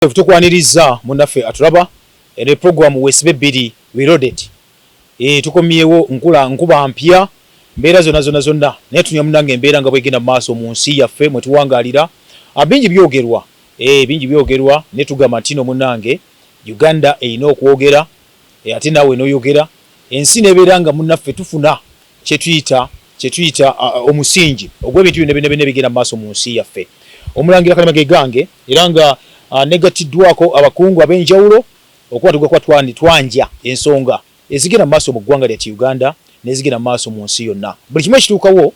Tukwaniriza munnaffe atulaba. Eno program Weesibe Bbiri Reloaded. Tukomyewo nkula nkuba mpya, mbeera zonna zonna zonna, naye tunywa munange embeera nga bwegenda mu maaso mu nsi yaffe mwe tuwangaalira. Bingi byogerwa, bingi byogerwa, naye tugamba nti no munnange Uganda erina okwogera, ate naawe n'oyogera, ensi n'ebeera nga munnaffe tufuna kyetuyita omusingi ogw'ebintu byonna byonna byonna ebigenda mu maaso mu nsi yaffe. Omulangira Kalema ge gange, era nga negattiddwako abakungu ab'enjawulo okuba tugakuba twanja ensonga ezigenda mu maaso mu ggwanga lyattu Uganda n'ezigenda mu maaso mu nsi yonna. Buli kimu ekituukawo,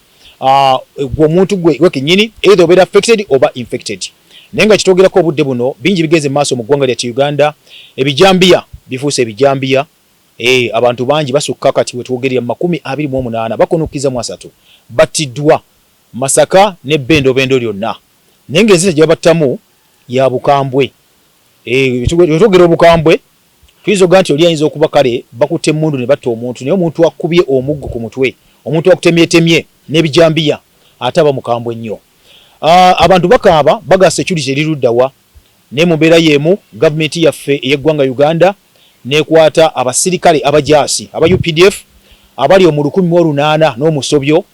gwe omuntu gwe kennyini either obeera affected oba infected. Naye nga kitwogerako obudde buno, bingi bigenze mu maaso mu ggwanga lyattu Uganda. Ebijambiya bifuuse ebijambiya. Abantu bangi basukka kati wetwogerera mu 28 bakonukiza mu 30 battiddwa Masaka ne Bendobendo lyonna, naye ng'enzita gye babattamu ya bukambwe. Wetwogera obukambwe, tuyinza okuga nti oli ayinza okuba kale bakutte emmundu ne batta omuntu, naye omuntu akubye omuggo ku mutwe, omuntu akutemyetemye n'ebijambiya, ate aba mukambwe nnyo. Abantu bakaaba baga security eri ludda wa? Naye mu mbeera y'emu gavumenti yaffe ey'eggwanga Uganda n'ekwata abasirikale abajaasi aba UPDF abali omu 1800 n'omusobyo,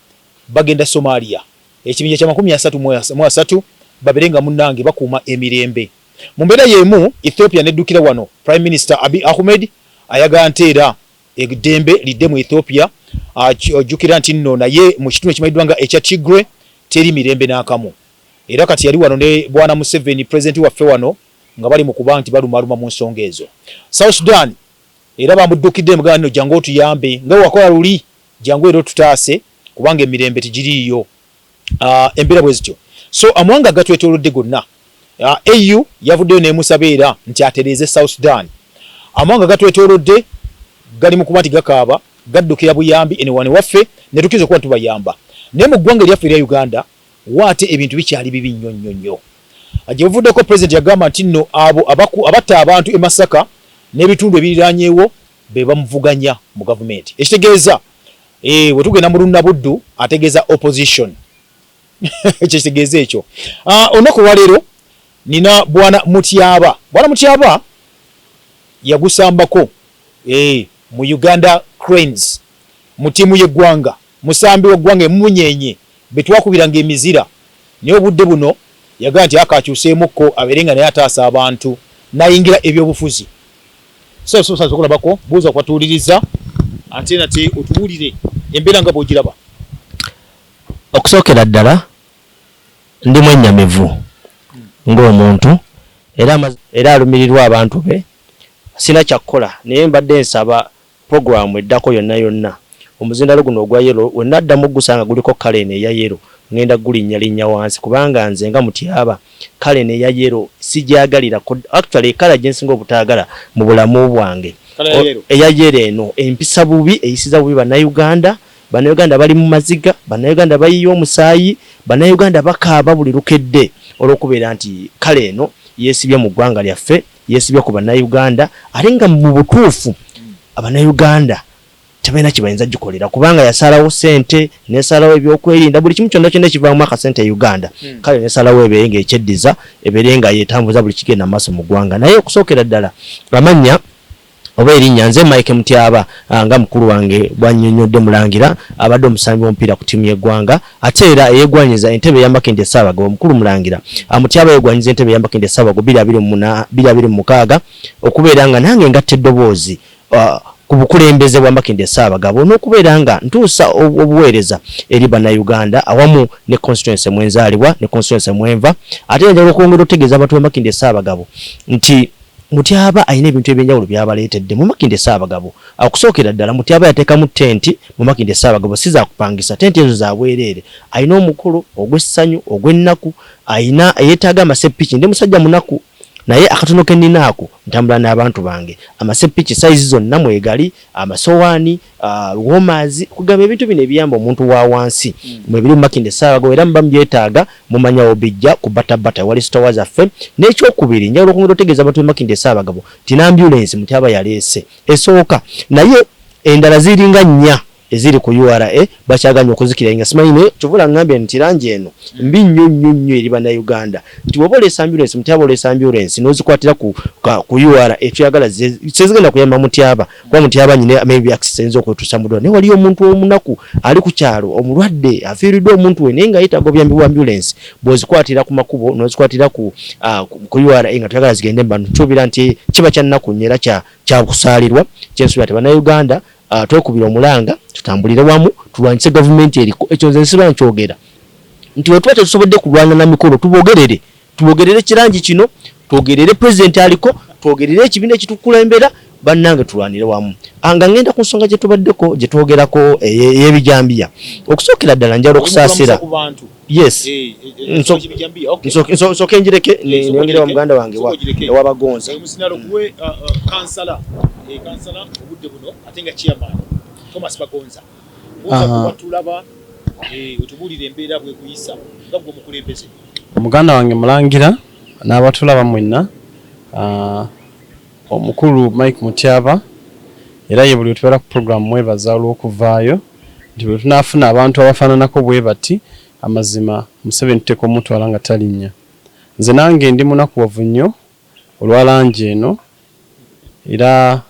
bagenda Somalia, ekibinja kya 33, babeere nga munnange bakuuma emirembe. Mu mbeera y'emu Ethiopia neddukira wano, Prime Minister Abiy Ahmed ayagala nti era eddembe lidde mu Ethiopia. Ojjukira nti nno naye mu kitundu ekimanyiddwa nga ekya Tigray teri mirembe n'akamu, era kati yali wano ne bwana Museveni, president waffe wano, nga bali mu kuba nti balumaluma mu nsonga ezo. South Sudan era bamuddukidde, mugamba nno jangu otuyambe nga wakola luli, jangu era otutaase kubanga emirembe tegiriiyo. Embeera bwe zityo. So amawanga agatwetoolodde gonna, AU yavuddeyo n'emusaba era nti atereeze South Sudan. Amawanga gatwetoolodde gali mu kuba nti gakaaba, gaddukira buyambi eno wano waffe, ne tukkiriza okuba tubayamba, naye mu ggwanga eryaffe erya Uganda waate ebintu bikyali bibi nnyo nnyo nnyo. Gye buvuddeko President yagamba nti nno abo abatta abantu e Masaka n'ebitundu ebiriraanyeewo be bamuvuganya mu gavumenti, ekitegeeza bwe tugenda mu Lunnabuddu ategeeza opposition, kyekitegeeza ekyo. Olunaku olwaleero nina bwana Mutyaba. Bwana Mutyaba yagusambako mu Uganda Cranes, mu ttiimu y'eggwanga, musambi wa ggwanga emunyenye be twakubiranga emizira, naye obudde buno yagamba nti akakyuseemukko abeere nga naye ataasa abantu n'ayingira ebyobufuzi. So so okulabako buuza kwatuwuliriza ate nate otuwulire embeera nga bw'ogiraba. Okusookera ddala ndi mwennyamivu ng'omuntu era alumirirwa abantu be. Sina kyakkola, naye mbadde nsaba puroguramu eddako yonna yonna omuzindalo guno ogwa yellow wenaddamu gusanga guliko colour eno eya yellow, ngenda gulinnyalinnya wansi, kubanga nze nga Mutyaba colour eno eya yellow sigyagalira. Actually, colour gye nsinga obutaagala mu bulamu bwange eya yellow eno. Empisa bubi, eyisiza bubi Bannayuganda. Bannayuganda bali mu maziga, Bannayuganda bayiye omusaayi, Bannayuganda bakaaba buli lukedde olw'okubeera nti colour eno yeesibye mu ggwanga lyaffe, yeesibye ku Bannayuganda, ate nga mu butuufu Abannayuganda tebalina kye bayinza gikolera, kubanga yasalawo ssente, nesalawo ebyokwerinda, buli kimu kyonna kyonna ekivaamu akasente e Uganda. Kale nesalawo ebeere ng'ekyeddiza, ebeere nga yetambuza buli kigenda mu maaso mu ggwanga. Naye okusookera ddala, amannya oba erinnya nze Mike Mutyaba, nga mukulu wange bwannyonnyodde Mulangira, abadde omusambi w'omupiira ku ttiimu y'eggwanga, ate era eyeegwanyiza entebe eya Makindye Ssaabagabo. Omukulu Mulangira Mutyaba yeegwanyiza entebe eya Makindye Ssaabagabo 2026, okubeera nga nange ngatta eddoboozi ku bukulembeze bwa Makindye Ssaabagabo n'okubeera nga ntuusa obuweereza eri Bannayuganda awamu ne constituency mwenzaalibwa ne constituency mwenva. Ate njagala okwongera okutegeeza abantu ba Makindye Ssaabagabo nti Mutyaba alina ebintu ebyenjawulo by'abaleetedde mu Makindye Ssaabagabo. Okusookera ddala, Mutyaba yateekamu tenti mu Makindye Ssaabagabo, si za kupangisa, tenti ezo za bwereere. Alina omukolo ogw'essanyu, ogw'ennaku, alina eyeetaaga amaseppiki. Ndi musajja munaku naye akatono ke nnina ako ntambula n'abantu bange. Amaseppiki sayizi zonna mwegali, amasowaani, warmers, kugamba ebintu bino ebiyamba omuntu wa wansi mwebiri mu Makindye Ssaabagabo, era muba mubyetaaga mumanya wobijja ku Bata Bata ewali sitowa zaffe. N'ekyokubiri, njagala okwongera otegeeza abantu b'e Makindye Ssaabagabo nti n'ambulensi Mutyaba yaleese esooka, naye endala ziringa nnya. eziri ku URA bakyaganye okuzikira nga simanyi naye kyova ngambye nti langi eno mbi nnyo nnyo nnyo eri bannayuganda nti bw'oba oleesa ambulance Mutyaba oleesa ambulance n'ozikwatira ku, ku URA tuyagala sezigenda kuyamba Mutyaba kuba Mutyaba nyine maybe access eyinza okwetuusa mu ddwaliro naye waliyo omuntu omunaku ali ku kyalo omulwadde afiiriddwa omuntu we naye nga yeetaaga obuyambi bwa ambulance bw'ozikwatira ku makubo n'ozikwatira ku, ku URA nga tuyagala zigende mu bantu nsuubira nti kiba kya nnaku nnyo era kya kyakusaalirwa kyensuubira nti bannayuganda twekubire omulanga tutambulire wamu tulwanyise gavumenti eriko ekyo nze nsiba nkyogera nti wetuba tetusobodde kulwana na mikolo tubogerere tubogerere kirangi kino twogerere pulezidenti aliko twogerere ekibiina ekitukulembera bannange tulwanire wamu nga ngenda ku nsonga gyetubaddeko gyetwogerako ey'ebijambiya okusookera ddala njala okusaasira yes nsooke njireke neyongere wa muganda wange ewabagonza Muganda wange Mulangira n'abatulaba mwenna, omukulu Mike Mutyaba era ye buli wetubeera ku program mwebaza olw'okuvaayo nti bwe tunaafuna abantu abafaananako bwe bati amazima Museveni tuteekwa omutwala nga talinnya. Nze nange ndi munakuwavu nnyo olwa langi eno era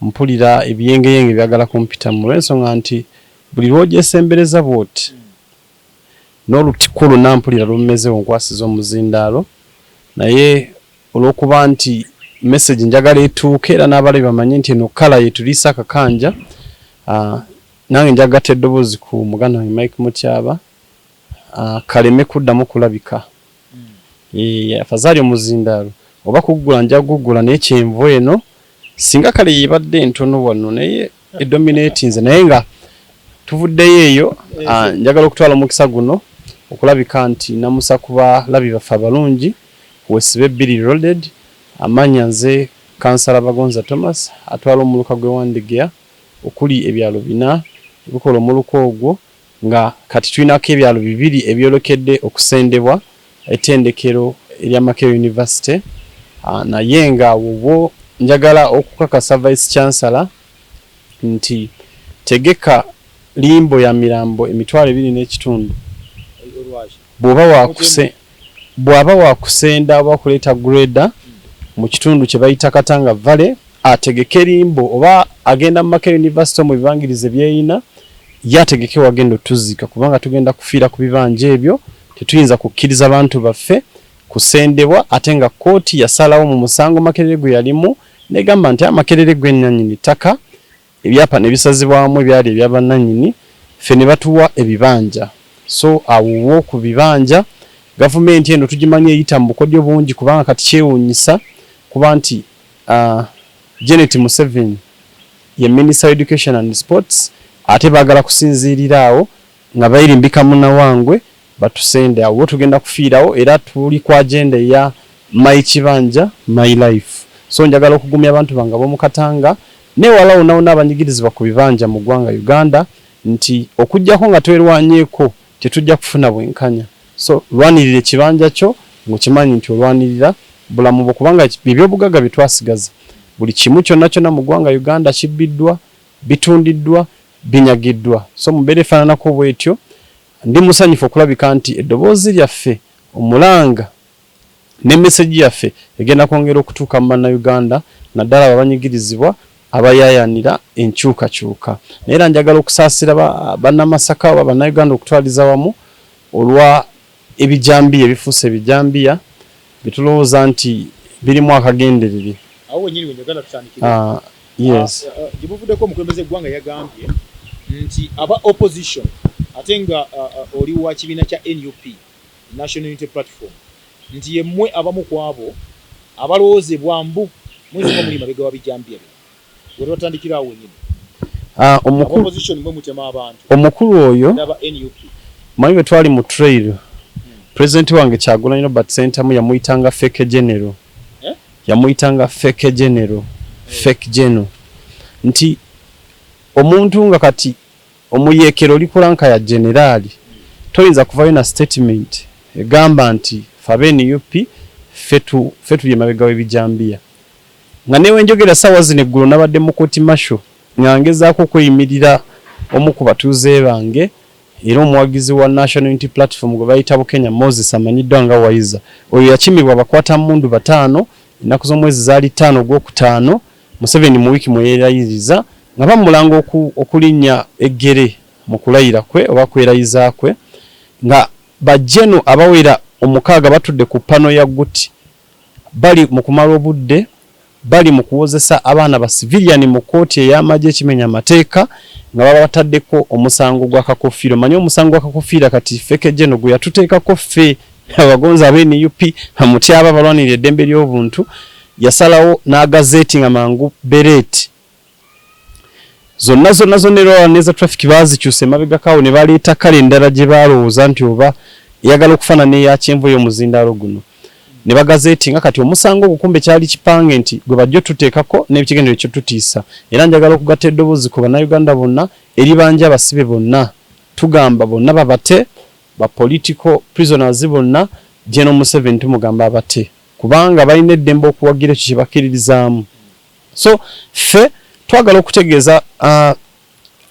mpulira ebiyengeyenge byagala kumpitamu olw'ensonga nti buli lw'ogyesembereza bw'oti n'olutikko lwonna mpulira lummezeewo nkwasiza omuzindaalo naye olw'okuba nti message njagala etuuke era n'abalabi bamanye nti eno kkala yetuliisa akakanja nange njagatta eddoboozi ku muganda wange Mike Mutyaba kaleme kuddamu kulabika. Afazaali omuzindaalo oba kugugula nja kugugula naye kyenvu eno singa kale yebadde entono wano naye edominatinze naye nga tuvuddeyo eyo njagala okutwala omukisa guno okulabika nti namusa ku balabi baffe abalungi wesibe bbiri Reloaded amanya nze Kansala Bagonza Thomas atwala omuluka gw'e Wandegeya okuli ebyalo bina ebikola omuluka ogwo nga kati tulinako ebyalo bibiri ebyolekedde okusendebwa ettendekero erya Makerere University naye nga awo wo njagala okukakasa Vice Chancellor nti tegeka limbo ya mirambo 25,000 bw'oba wakusenda oba kuleeta grader mu kitundu kye bayita Katanga Valley ategeke limbo oba agenda mu Makerere University mu bibangirize byeyina ye ategeke wagenda otuziika kubanga tugenda kufiira ku bibanja ebyo tetuyinza kukkiriza bantu baffe kusendebwa ate nga kkooti yasalawo mu musango Makerere gwe yalimu negamba nti Makerere gwe nannyini ttaka ebyapa ne bisazibwamu ebyali ebya bannannyini ffe ne batuwa ebibanja so awo wo ku bibanja gavumenti eno tugimanyi eyita mu bukodyo bungi kubanga kati kyewuunyisa kuba nti Janet Museveni ye Minister of Education and Sports ate baagala kusinziirira awo nga bairimbika munawangwe batusende awo wo tugenda kufiirawo era tuli ku agenda eya my kibanja my life so njagala okugumya abantu bange ab'omu Katanga newala wonna wonna abanyigirizibwa ku bibanja mu ggwanga Uganda nti okuggyako nga twerwanyeeko tetujja kufuna bwenkanya so lwanirira ekibanja kyo ng'okimanyi nti olwanirira bulamu bwo kubanga ebyobugagga bye twasigaza buli kimu kyonna kyonna mu ggwanga Uganda kibbiddwa bitundiddwa binyagiddwa so mu mbeera efaananako bwetyo ndi musanyufu okulabika nti eddoboozi lyaffe omulanga ne message yaffe egenda kwongera okutuuka mu bannayuganda naddala abo abanyigirizibwa abayaayaanira enkyukakyuka naye era njagala okusaasira bannamasaka oba bannayuganda okutwaliza wamu olwa ebijambiya ebifuuse ebijambiya byetulowooza nti birimu akagenderere. Awo wennyini wenjagala tutandikire. Yes. Gye buvuddeko omukulembeze w'eggwanga yagambye nti aba opposition ate nga oli wa kibiina kya nup National Unity Platform nti yemmwe abamu ku abo abalowoozebwa mbu muyinza okuba muli mabega wa bijambiya bino. Wetwatandikira awo wenyini. Opposition mwe mutema abantu. Omukulu oyo manyi bwe twali mu trail president wange Kyagulanyi Robert Ssentamu yamuyitanga fake general. Yamuyitanga fake general, fake general nti omuntu nga kati omuyeekera oli ku ranka ya generaali toyinza kuvayo na statement egamba nti ffe aba nup ffe tuli emabega w'ebijambiya. Nga newenjogera ssaawa zino eggulo nabadde mu kooti martial nga ngezaako okweyimirira omu ku batuuze bange era omuwagizi wa National Unity Platform gwe bayita Bukenya Moses amanyiddwa nga Waiza. Oyo yakimibwa abakwata mmundu 5, ennaku z'omwezi zaali 5 Ogwokutaano, Museveni mu wiiki mwe yeerayiriza nga bamulanga okulinnya eggere mu kulayira kwe oba kwerayiza kwe, nga bajeno abawera 6 batudde ku pano ya Guti bali mu kumala obudde, bali mu kuwozesa abaana ba civilian mu kkooti ey'amagye ekimenya amateeka, nga babataddeko omusango gwa kakofiira. Omanyi omusango gwa kakofiira kati fake general gwe yatuteekako ffe abagonzi aba NUP bamutyaba balwanirira eddembe ly'obuntu, yasalawo n'agazeeti nga mangu beret zonna zonna zonna era neza traffic bazikyusa emabegako awo ne baleeta kale endala gye balowooza nti oba eyagala okufaanana eya kyenvu ey'omuzindaalo guno ne bagazeetinga. Kati omusango ogwo kumbe kyali kipange nti gwe bajja otuteekako n'ekigendero kyotutiisa. Era njagala okugatta eddoboozi ku Bannayuganda bonna eribanja abasibe bonna, tugamba bonna babate ba political prisoners bonna. General Museveni tumugamba abate kubanga balina eddembe okuwagira ekyo kye bakkiririzaamu. So ffe twagala okutegeeza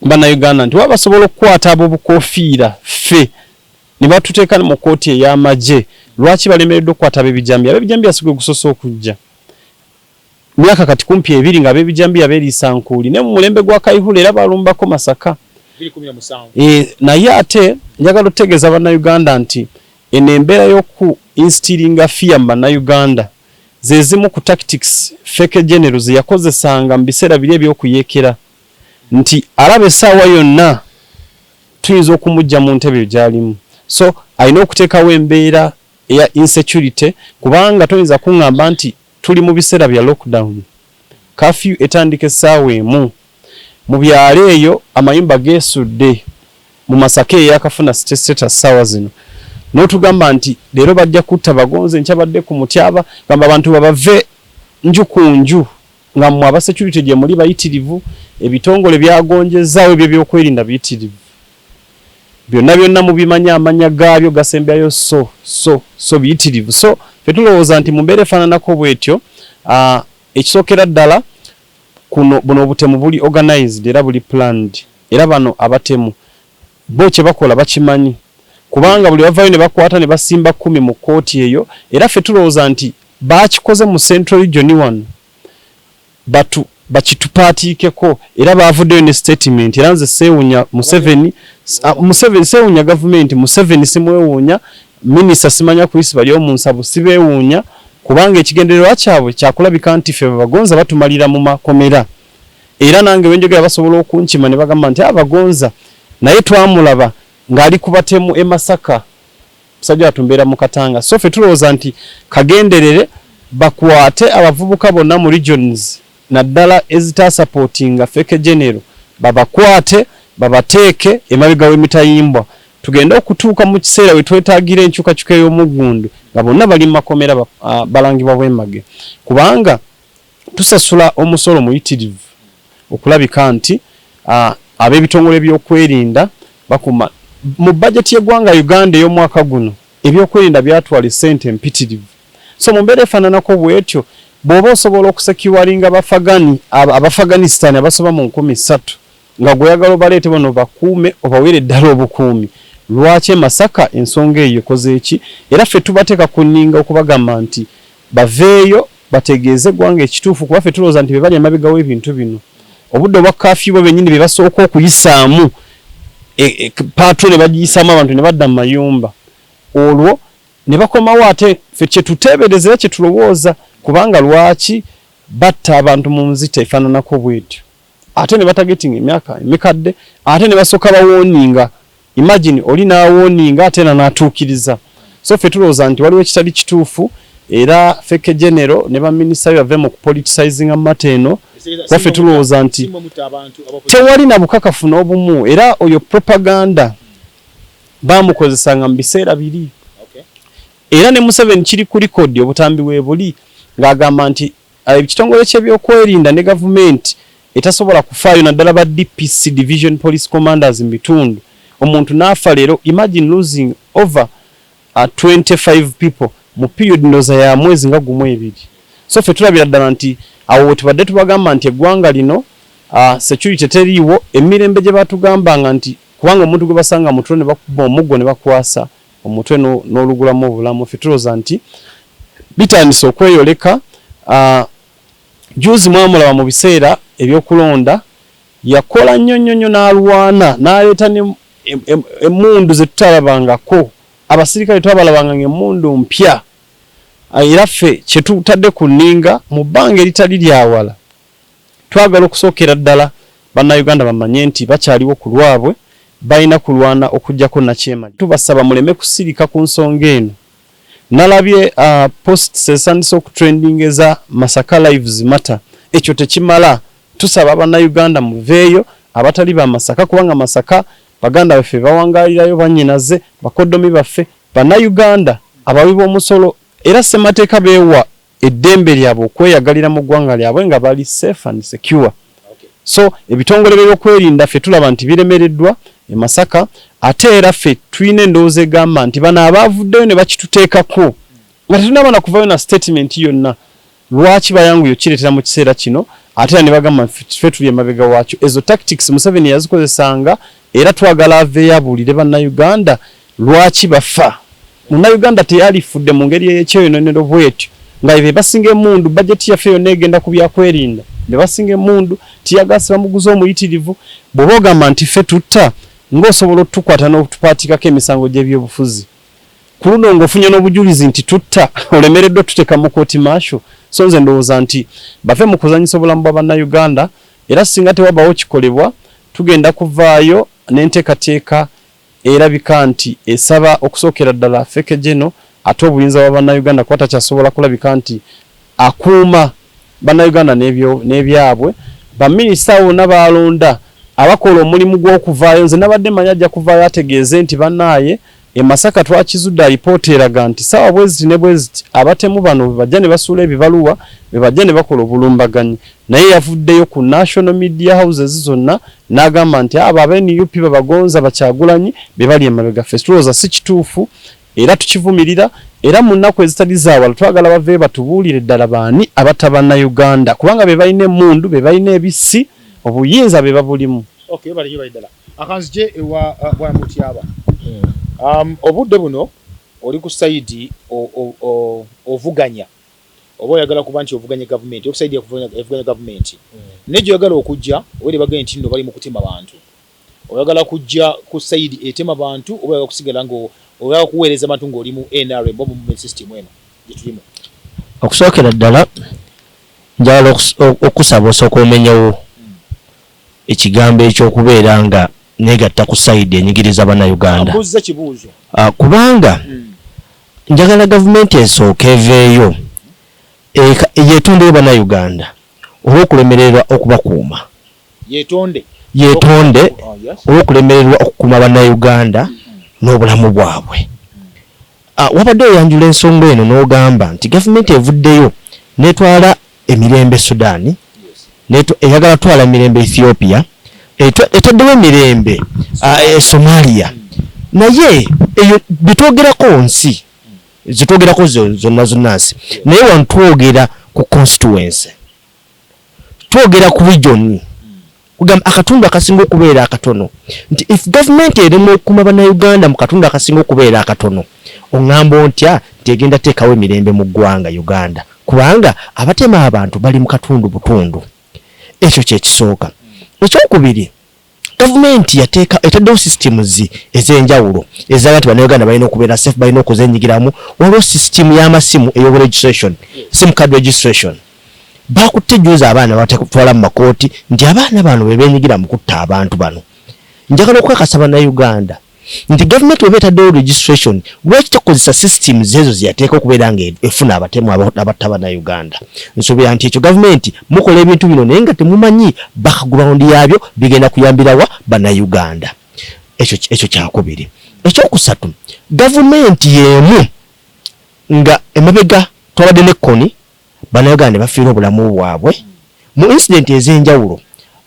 Bannayuganda nti waba basobola okukwata ab'obukofiira ffe ne batuteeka mu kkooti ey'amagye, lwaki balemereddwa okukwata ab'ebijambiya? Ab'ebijambiya si gwe gusoose okujja. Myaka kati kumpi 2 nga ab'ebijambiya beeriisa nkuuli, ne mu mulembe gwa Kayihura era balumbako Masaka. Naye ate njagala okutegeeza Bannayuganda nti eno embeera y'oku instillinga fear mu Bannayuganda ze zimu ku tactics fake general ze yakozesanga mu biseera biri eby'okuyeekera, nti alaba essaawa yonna tuyinza okumuggya mu ntebe gy'alimu, so alina okuteekawo embeera eya insecurity, kubanga toyinza kuŋŋamba nti tuli mu biseera bya lockdown, curfew etandika essaawa 1, mu byalo eyo amayumba geesudde, mu Masaka eyo yakafuna city status ssaawa zino, n'otugamba nti leero bajja kutta bagonze, enkya badde ku Mutyaba, gamba abantu babave nju ku nju, nga mmwe aba security gye muli bayitirivu, ebitongole byagonjezaawo ebyo ebyokwerinda biyitirivu, byonna byonna mubimanyi amannya gaabyo gasembyayo, so so so biyitirivu. So ffe tulowooza nti mu mbeera efaananako bwetyo, ekisookera ddala kuno buno obutemu buli organized era buli planned, era bano abatemu bo kye bakola bakimanyi, kubanga buli bavaayo ne bakwata ne basimba 10 mu kkooti eyo. Era ffe tulowooza nti bakikoze mu Central Region wano batu bakitupaatiikeko, era baavuddeyo ne statement. Era nze seewunya Museveni, Museveni seewunya gavumenti, Museveni simwewuunya, minisita simanya Chris Baryomunsi sibeewuunya, kubanga ekigendererwa kyabwe kyakulabika nti ffe babagonza batumalira mu makomera. Era nange wenjogera basobola okunkima ne bagamba nti abagonza naye twamulaba ng'ali ku batemu e Masaka, musajja watumbeera mu Katanga. So ffe tulowooza nti kagenderere bakwate abavubuka bonna mu regions naddala ezitasupportinga fake general, babakwate babateeke emabega w'emitayimbwa, tugende okutuuka mu kiseera we twetaagira enkyukakyuka ey'omuggundu nga bonna bali mu makomera balangibwa bwemage, kubanga tusasula omusolo muyitirivu okulabika nti ab'ebitongole by'okwerinda bakuma. Mu bajeti y'eggwanga Uganda ey'omwaka guno ebyokwerinda byatwala essente empitirivu. So mu mbeera efaananako bwetyo, bw'oba osobola okusecuringa abafagani Abafaganistan abasoba mu 3000 nga gweyagala obaleete bano bakuume obaweere ddala obukuumi, lwaki e Masaka ensonga eyo ekoze eki? Era ffe tubateeka ku nninga okubagamba nti baveeyo bategeeze eggwanga ekituufu, kuba ffe tulowooza nti be bali emabega w'ebintu bino. Obudde obwa curfew bo bennyini be basooka okuyisaamu patrol ne bagiyisaamu, abantu ne badda mu mayumba, olwo ne bakomawo. Ate ffe kye tuteebereza era kye tulowooza, kubanga lwaki batta abantu mu nzita efaananako bwetyo, ate ne batargetinga emyaka emikadde, ate ne basooka bawarninga? Imagine oli n'awarninga ate era n'atuukiriza. So ffe tulowooza nti waliwo ekitali kituufu, era fake general ne baminisita be bave mu kupoliticizinga matter eno, kuba ffe tulowooza nti tewali na bukakafu n'obumu, era oyo propaganda bamukozesanga mu biseera biri. Era ne Museveni kiri ku record, obutambi weebuli ng'agamba nti ekitongole ky'ebyokwerinda ne gavumenti etasobola kufaayo, naddala ba DPC, division police commanders, mu bitundu, omuntu n'afa leero. Imagine losing over 25 people mu period ndowooza ya mwezi nga 1, 2. So ffe tulabira ddala nti awo we tubadde tubagamba nti eggwanga lino Security teriiwo, emirembe gye batugambanga nti kubanga omuntu gwe basanga mu tulo ne bakuba omuggo ne bakwasa omutwe n'olugulamu obulamu, ffe tulowooza nti bitandise okweyoleka. Juzi mwamulaba mu biseera ebyokulonda, yakola nnyo nnyo nnyo n'alwana n'aleeta ne emmundu ze tutalabangako. Abasirikale twabalabanga ng'emmundu mpya, era ffe kye tutadde ku nninga mu bbanga eritali lya wala, twagala okusookera ddala Bannayuganda bamanye nti bakyaliwo ku lwabwe, balina kulwana okuggyako Nakyemalira. Tubasaba muleme kusirika ku nsonga eno. Nalabye posts ezitandise okutrendinga eza Masaka Lives Matter, ekyo tekimala. Tusaba Bannayuganda muveeyo abatali ba Masaka, kubanga Masaka baganda baffe bawangaalirayo, bannyinaze, bakoddomi baffe, Bannayuganda abawi b'omusolo era ssemateeka beewa eddembe lyabwe okweyagalira mu ggwanga lyabwe nga bali safe and secure. So ebitongole by'ebyokwerinda ffe tulaba nti biremereddwa e Masaka, ate era ffe tulina endowooza egamba nti bano abaavuddeyo ne bakituteekako nga tetunnaba na kuvaayo na statement yonna, lwaki bayanguye okukireetera mu kiseera kino ate era ne bagamba nti ffe tuli emabega waakyo? Ezo tactics Museveni yazikozesanga era twagala aveeyo abuulire Bannayuganda lwaki bafa. Munnayuganda teyalifudde mu ngeri ey'ekyeyononero bwetyo nga be basinga emmundu, bajeti yaffe yonna egenda ku byakwerinda, be basinga emmundu, ttiyagaasi bamuguze omuyitirivu. Bw'oba ogamba nti ffe tutta, ng'osobola otukwata n'otupaatikako emisango gy'ebyobufuzi. Ku luno ng'ofunye n'obujulizi nti tutta, olemereddwa otuteeka mu kooti martial. So nze ndowooza nti bave mu kuzannyisa obulamu bwa Bannayuganda era singa tewabaawo kikolebwa, tugenda kuvaayo n'enteekateeka erabika nti esaba okusookera ddala Feke General ate obuyinza bwa Bannayuganda kuba takyasobola kulabika nti akuuma Bannayuganda n'ebyabwe. Baminisita abo bonna b'alonda abakola omulimu gw'okuvaayo, nze nabadde mmanyi ajja kuvaayo ategeeze nti bannaaye e Masaka twakizudde alipoota eraga nti ssaawa bweziti ne bweziti abatemu bano bwe bajja ne basuula ebibaluwa, bwe bajja ne bakola obulumbaganyi. Naye yavuddeyo ku national media houses zonna n'agamba nti abo aba nup babagonza ba Kyagulanyi be bali emabega. Ffe tulowooza si kituufu era tukivumirira era mu nnaku ezitali za wala twagala baveeyo batubuulire ddala baani abatta Bannayuganda kubanga be balina emmundu, be balina ebissi, obuyinza be babulimu. Okay, webale nnyo bali ddala. Akanzije ewa Bwana Mutyaba. Obudde buno oli ku sayidi ovuganya oba oyagala kuba nti ovuganya gavumenti, oli ku sayidi evuganya gavumenti naye gyoyagala okujja oba bagambye nti nno bali mu kutema bantu. Oyagala kujja ku sayidi etema bantu oba oyagala kusigala nga oyagala kuweereza bantu ng'oli mu NRM oba mu movement system eno gye tulimu? Okusookera ddala njagala okusaba osooke omenyewo ekigambo eky'okubeera nga negatta ku sayidi enyigiriza Bannayuganda. Mbuuzza kibuuzo. Kubanga njagala gavumenti esooke eveeyo yeetondeyo Bannayuganda olw'okulemererwa okubakuuma. Yeetonde. Yeetonde olw'okulemererwa okukuuma Bannayuganda n'obulamu bwabwe. Wabadde oyanjula ensonga eno n'ogamba nti gavumenti evuddeyo n'etwala emirembe Sudan, eyagala kutwala mirembe Ethiopia, etaddewo emirembe e Somalia, naye eyo byetwogerako nsi zetwogerako zonna zonna nsi, naye wano twogera ku constituency, twogera ku region, kugamba akatundu akasinga okubeera akatono, nti if gavumenti erema okukuuma Bannayuganda mu katundu akasinga okubeera akatono, oŋŋamba ontya nti egenda teekawo emirembe mu ggwanga Uganda, kubanga abatema abantu bali mu katundu butundu. Ekyo kye kisooka. Ekyokubiri, gavumenti yateeka etaddewo systems ez'enjawulo eziraga nti Bannayuganda balina okubeera safe, balina okuzenyigiramu. Waliwo system y'amasimu ey'oburegistration, sim card registration. Bakutte jjuuzi abaana batwala mu makooti nti abaana bano be beenyigira mu kutta abantu bano. Njagala okukakasa Bannayuganda nti gavumenti bw'eba etaddewo registration, lwaki tekozesa systems ezo ze yateeka okubeera nga efuna abatemu abatta Bannayuganda? Nsuubira nti ekyo gavumenti mukola ebintu bino naye nga temumanyi background yaabyo bigenda kuyambira wa Bannayuganda. Ekyo ekyo kyakubiri. Ekyokusatu, gavumenti y'emu nga emabega twabadde ne Kony, Bannayuganda ne bafiirwa obulamu bwabwe mu incident ez'enjawulo,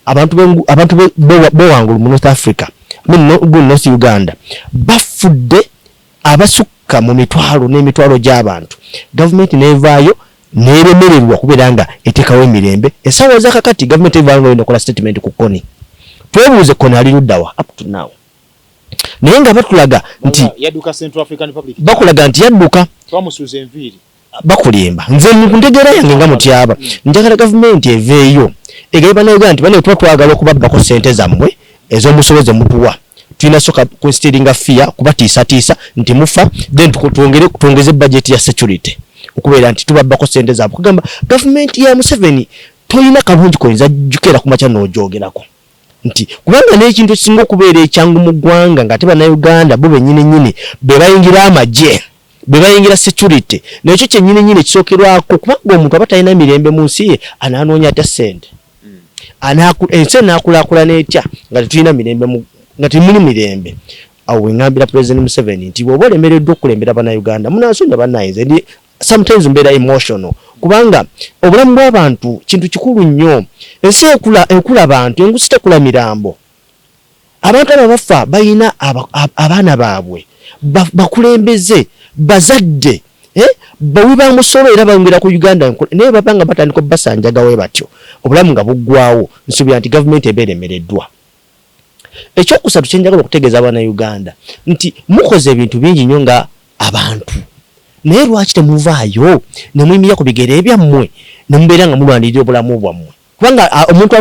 abantu abantu b'ewangulu mu North Africa, I mean North Uganda bafudde abasukka mu mitwalo n'emitwalo gy'abantu, gavumenti n'evaayo Neeremererwa okubeera nga eteekawo emirembe. Essaawa za kakati gavumenti evaayo nga erina okola statement ku Kony. Twebuuze Kony ali ludda wa up to now? Naye nga batulaga nti yadduka Central African Republic. Bakulaga nti yadduka. Twamusuuza enviiri. Bakulimba. Nze mu ntegeera yange nga Mutyaba, njagala gavumenti eveeyo egabe Bannayuganda nti bane tuba twagala okubabbako ssente zammwe ez'omusolo ze mutuwa, tulina soka kuinstiringa fear, kubatiisatiisa nti mufa, then twongere twongeze budget ya security okubeera nti tubabbako ssente zaabwe. Kugamba gavumenti ya Museveni tolina kalungi koyinza jukera ku makya n'ogyogerako nti kubanga n'ekintu ekisinga okubeera ekyangu mu ggwanga ng'ate Bannayuganda bo bennyini nnyini be bayingira amagye, be bayingira security, nekyo kyennyini nnyini ekisookerwako, kubanga omuntu aba talina mirembe mu nsi ye anaanoonya atya ssente? Ensi enaakulaakulana etya nga tetulina mirembe, nga temuli mirembe? Awo wengambira President Museveni nti bw'oba olemereddwa okukulembera Bannayuganda, munansonyiwa bannaye, nze ndi sometimes mbeera emotional kubanga obulamu bw'abantu kintu kikulu nnyo. Ensi ekula, ekula bantu, engusi tekula mirambo. Abantu abo abafa balina abaana baabwe, bakulembeze, bazadde, bawi ba musolo era bayongera ku Uganda, naye baba nga batandika obubasanjaga we batyo obulamu nga buggwawo, nsuubira nti gavumenti eba eremereddwa. Ekyokusatu kyenjagala okutegeeza Bannayuganda nti mukoze ebintu bingi nnyo nga abantu, naye lwaki temuvaayo ne muyimirira ku bigere byammwe ne mubeera nga mulwanirira obulamu bwammwe? Kubanga omuntu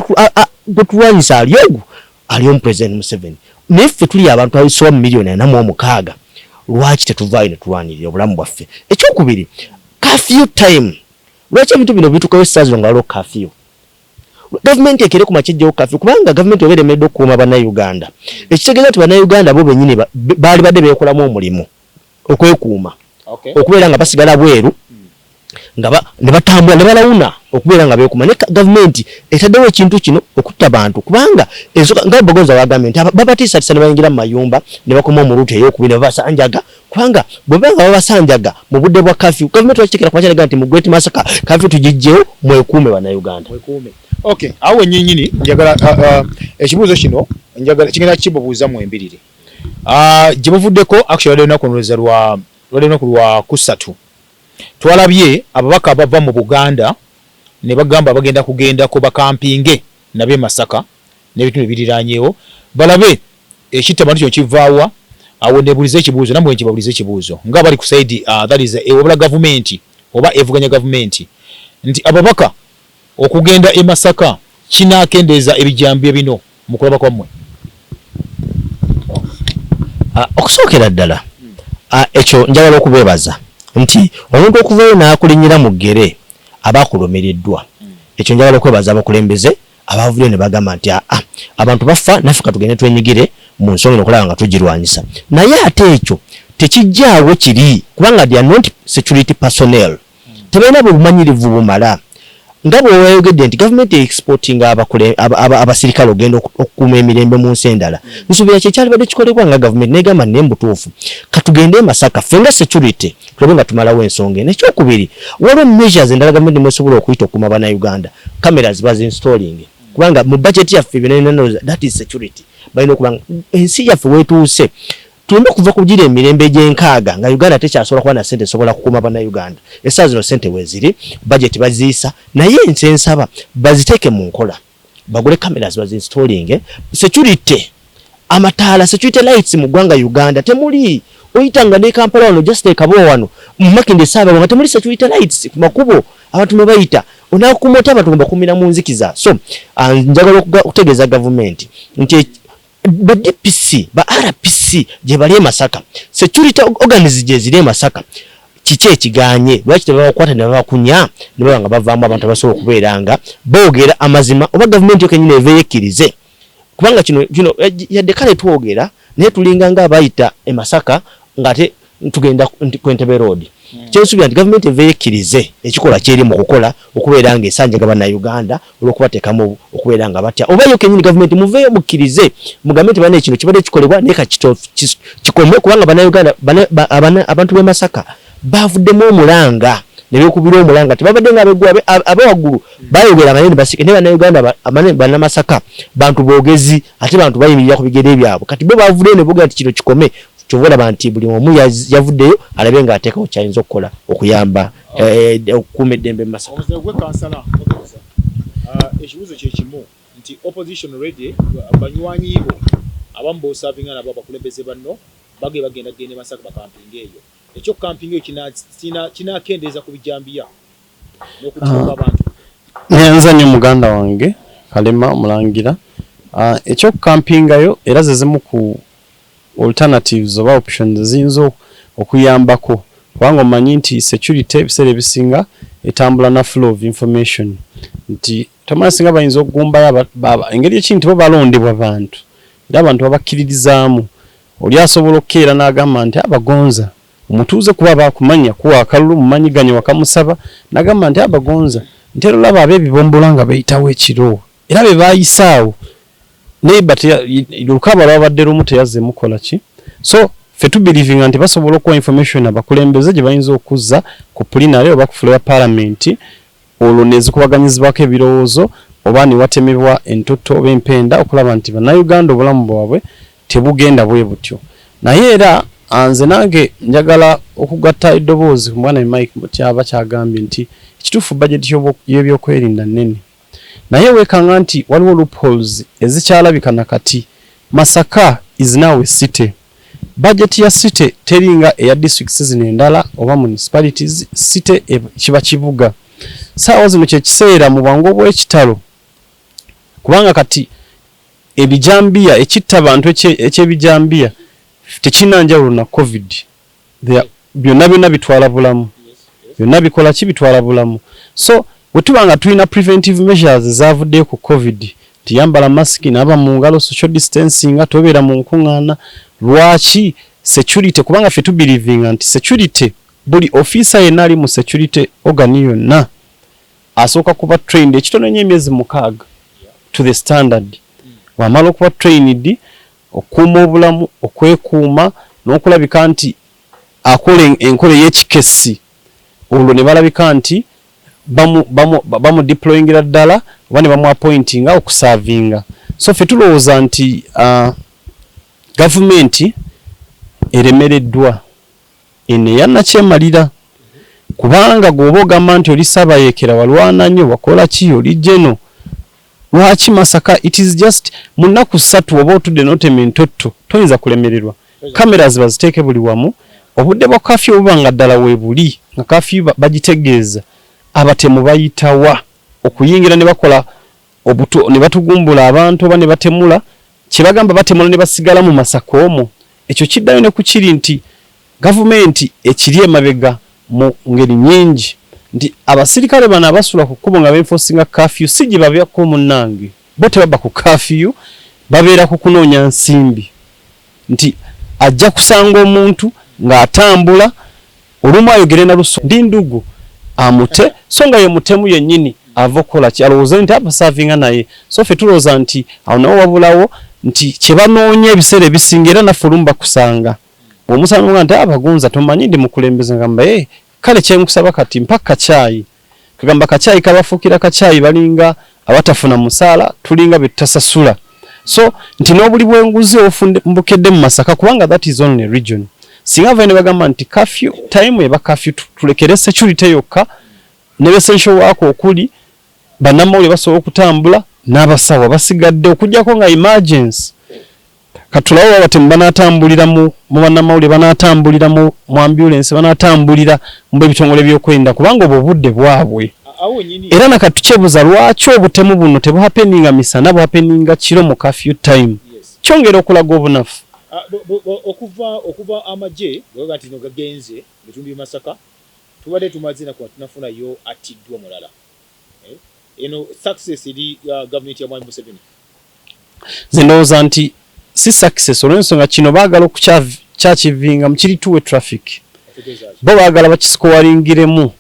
gwe tulwanyisa ali ogwo ali omu, President Museveni, naye ffe tuli abantu abisoba mu 46 miliyoni. Lwaki tetuvaayo ne tulwanirira obulamu bwaffe? Ekyokubiri, curfew time. Lwaki ebintu bino bituukayo essaawa zino nga waliwo curfew? Gavumenti ekere ku makya ejjewo curfew, kubanga gavumenti oba eremeddwa okukuuma Bannayuganda, ekitegeeza nti Bannayuganda bo bennyini baali badde beekolamu omulimu okwekuuma, okubeera nga basigala bweru nga ne batambula ne balawuna okubeera nga beekuuma. Naye gavumenti etaddewo ekintu kino okutta bantu, kubanga ensonga nga Bagonza wagambye nti babatiisatiisa ne bayingira mu mayumba ne bakoma omuluutu ey'okubiri ne babasanjaga, kubanga bwe baba nga babasanjaga mu budde bwa curfew, gavumenti wakitekera ku makya nti mu Great Masaka curfew tugiggyewo, mwekuume Bannayuganda. Mwekuume. Okay, awo wennyininyini njagala ekibuuzo kino njagala kigenda kibubuuza mwembirire. Gye buvuddeko, actually lwadde lunaku olowooza lwa lwadde lunaku lwa kusatu, twalabye ababaka abava mu Buganda ne bagamba bagenda kugendako bakampinge nabo e Masaka n'ebitundu ebiriraanyeewo balabe ekitta bantu kino kivaawa. Awo nebuuliza ekibuuzo, nammwe nkibabuuliza ekibuuzo nga bali ku side that is ewabula gavumenti oba evuganya gavumenti, nti ababaka okugenda e Masaka kinaakendeeza ebijambiya bino mu kulaba kwammwe? Okusookera ddala, ekyo njagala okubeebaza nti omuntu okuvayo n'akulinnyira mu ggere aba akulumiriddwa. Ekyo njagala okwebaza abakulembeze abavuddeyo ne bagamba nti aa, abantu bafa, naffe katugende twenyigire mu nsonga eno okulaba nga tugirwanyisa. Naye ate ekyo tekijjaawo kiri, kubanga they are not security personnel, tebalina bwe bumanyirivu bumala. Nga bwewayogedde nti gavumenti exportinga abasirikale ogenda okukuuma emirembe mu nsi endala, nsuubira kyekyalibadde kikolebwa nga gavumenti negamba naye mubutuufu katugende e Masaka ffe nga security tulabe nga tumalawo ensonga eno. Ekyokubiri, waliwo measures endala gavumenti mwesobola okuyita okukuuma Bannayuganda. Cameras bazinstalling, kubanga mu budget yaffe byonna, that is security. Balina okuba nga ensi yaffe wetuuse tuleme kuva kugira emirembe egy'enkaaga nga Uganda tekyasobola kuba na ssente esobola kukuuma Bannayuganda. Essaawa zino ssente weeziri, budget baziisa, naye nze nsaba baziteeke mu nkola, bagule cameras bazinstalling, security amataala, security lights mu ggwanga Uganda temuli. Oyita nga ne Kampala wano, just ekabuwa wano mu Makindye Ssaabagabo, nga temuli security lights ku makubo abantu mwe bayita. Onaakuuma otya abantu nga bakuumira mu nzikiza? So njagala okutegeeza gavumenti nti ba DPC, ba RPC gye bali e Masaka, security organs gye ziri e Masaka, kiki ekiganye? Lwaki tebabakwata ne babakunya ne baba nga bavaamu abantu abasobola okubeera nga boogera amazima, oba gavumenti yo kennyini eveeyo ekkirize? Kubanga kino yadde kale twogera, naye tulinga nga abayita e Masaka ng'ate tugenda ku Entebbe Road. Kyensuubira nti gavumenti eveeyo ekkirize ekikolwa kyeri mu kukola okubeera nga esanjaga Bannayuganda olw'okubateekamu okubeera nga batya, oba yo kennyini gavumenti muveeyo mukkirize mugambe nti bane kino kibadde kikolebwa, naye kikome, kubanga Bannayuganda, abantu b'e Masaka bavuddemu omulanga ne beekubira omulanga. Tebabadde nga abewaggulu bayogeranga naye ne basika, naye Bannayuganda, Bannamasaka bantu boogezi ate bantu bayimirira ku bigere byabwe. Kati bo bavuddeyo ne boogera nti kino kikome. Kyova olaba nti buli omu yavuddeyo alabe ng'ateekawo kyayinza okukola okuyamba eh, okukuuma eddembe mu Masaka. Omuziro gwe kansala ah, ekibuuzo kye kimu nti opposition ready banywanyi bo abamu bosavinga nabo abakulembeze banno bage bagenda genda e Masaka bakampinga eyo ekyokukampinga eyo kinakendeeza ku bijambiya n'okutibwa ah. abantu. Nyanza nnyo muganda wange Kalema Omulangira. Ah, ekyokukampingayo era ze zimu ku alternatives oba options eziyinza okuyambako kubanga omanyi nti security ebiseera ebisinga etambula na flow of information nti tomanyi singa bayinza okugumbayo engeri ekiri nti bo balondebwa bantu era abantu babakkiririzaamu oli asobola okukeera n'agamba nti abagonza omutuuze kuba bakumanya kuwa akalulu mumanyiganye wakamusaba nagamba nti abagonza ntera olaba ab'ebibombola nga beyitawo ekiro era be bayisaawo naye but olukaaba lwabadde lumu teyazze mukola ki so ffe tubelievinga nti basobola okuwa information abakulembeze gye bayinza okuzza ku plenary oba ku floor ya parliament olwo nezikubaganyizibwako ebirowoozo oba newatemebwa entotto oba empenda okulaba nti bannayuganda obulamu bwabwe tebugenda bwe butyo naye era nze nange njagala okugatta eddoboozi ku mwana Mike kyaba kyagambye nti ekituufu budget y'ebyokwerinda nnene naye weekanga nti waliwo loopholes ezikyalabika nakati Masaka is now a city budget ya city teringa eya districts zino endala oba municipalities city kiba kibuga saawa zino kyekiseera mu bwangu obw'ekitalo kubanga kati ebijambiya ekitta abantu ekyebijambiya tekirina njawulo na covid byonna byonna bitwala bulamu byonna bikola ki bitwala bulamu so bwe tuba nga tulina preventive measures ezavuddeyo ku covid nti yambala masiki naaba mu ngalo social distancing nga tobeera mu nkuŋŋaana lwaki security kubanga ffe tubelievinga nti security buli ofiisa yenna ali mu security organ yonna asooka kuba trained ekitono nnyo emyezi mukaaga to the standard bw'amala okuba trained okukuuma obulamu okwekuuma n'okulabika nti akola enkola ey'ekikessi olwo ne balabika nti bamudeployingira ddala oba ne bamuappointinga okuservinga so ffe tulowooza nti gavumenti eremereddwa eno eya nakyemalira kubanga gwoba ogamba nti oli ssabayeekera walwana nnyo wakola ki oli geno lwaki Masaka it is just mu nnaku ssatu oba otudde n'otema entotto toyinza kulemererwa cameras baziteeke buli wamu obudde bwa kafyu obuba nga ddala weebuli nga kafyu bagitegeeza abatemu bayitawa okuyingira ne bakola ne batugumbula abantu oba ne batemula kye bagamba batemula ne basigala mu Masaka omwo ekyo kiddayo ne ku kiri nti gavumenti ekiri emabega mu ngeri nnyingi nti abasirikale bano abasula ku kkubo nga benfosinga kafyu si gye babyako munnange bo tebaba ku kafyu babeera ku kunoonya nsimbi nti ajja kusanga omuntu ng'atambula olumu ayogere na luso ndi ndugu amute so nga ye mutemu yennyini ava okukola ki alowooze nti abasavinga naye so ffe tulowooza nti awo nawo wabulawo nti kye banoonya ebiseera ebisinga era naffe olumu bakusanga bw'omusanga nti abagunza tomanyi ndi mukulembeze ngamba e kale kyenkusaba kati mpa kacaayi kagamba kacaayi kabafuukira kacaayi balinga abatafuna musaala tulinga be tutasasula so nti n'obuli bw'enguzi obufumbukedde mu Masaka kubanga that is only region singa vayo ne bagamba nti curfew time eba curfew tulekere security yokka ne essential work okuli bannamawulire basobola okutambula n'abasawo abasigadde okuggyako nga emergency katulawo abatemu banaatambulira mu bannamawulire banaatambulira mu ambulance banaatambulira mu ebitongole by'okwerinda kubanga obwo obudde bwabwe era nakatukyebuza lwaki obutemu buno tebuhappeninga misana buhappeninga kiro mu curfew time kyongera okulaga obunafu okuva amagye bwega nti no gagenze mu bitundu by'e Masaka tubadde tumaze nakuba tunafunayo attiddwa mulala eh? eno success eri gavumenti ya Mwami Museveni nze ndowooza nti si success olw'ensonga kino baagala okukyakivinga mu kiri two-way traffic bo baagala bakisikowaringiremu